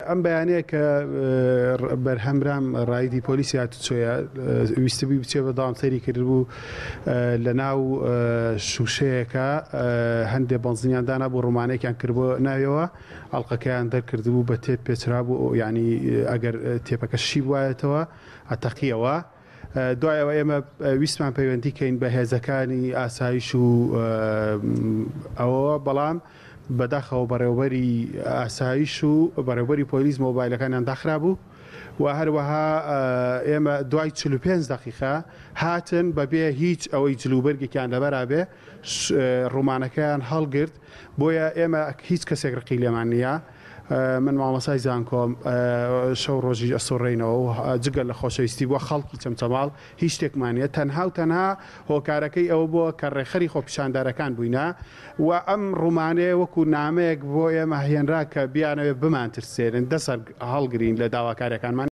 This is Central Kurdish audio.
ئەم بەیانەیە کە بەرهەم رام ڕایدی پۆلیسی هاتوچۆیە ویستبووی بچێ بە داوام سەیری کردبوو لە ناو شوشەیەکە هەندێ بەنزینیان دانابوو ڕومانێکیان کردبوو ناویەوە ئەڵقەکەیان دەرکردبوو بە تێپ پێچرابوو یعنی ئەگەر تێپەکە شی بوایەتەوە ئەتەقیەوە. دوای ئەوە ئێمە ویستمان پەیوەندی کەین بە هێزەکانی ئاسایش و ئەوەوە بەڵام بەداخەوە بەڕێوبەری ئاسایش و بەڕێوبەری پۆلیس مۆبایلەکانیان داخرابوو و هەروەها ئێمە دوای 45 دقیقە هاتن بەبێ هیچ ئەوەی جلوبەرگێکیان لەبەرا بێ ڕوومانەکەیان هەڵگرت بۆیە ئێمە هیچ کەسێک ڕقی لێمان نییە. من مامۆستای زانکۆم شەو ڕۆژیش ئەسوڕێینەوە و جگە لە خۆشەویستی بۆ خەڵکی چەمچەماڵ هیچ شتێکمان نیە تەنها و تەنها هۆکارەکەی ئەوە بووە کە ڕێکخەری خۆپیشاندەرەکان بووینە و ئەم ڕومانەیە وەکو نامەیەک بۆ ئێمە هێنرا کە بیانەوێت بمانترسێنن دەست هەڵگرین لە داواکاریەکانمان.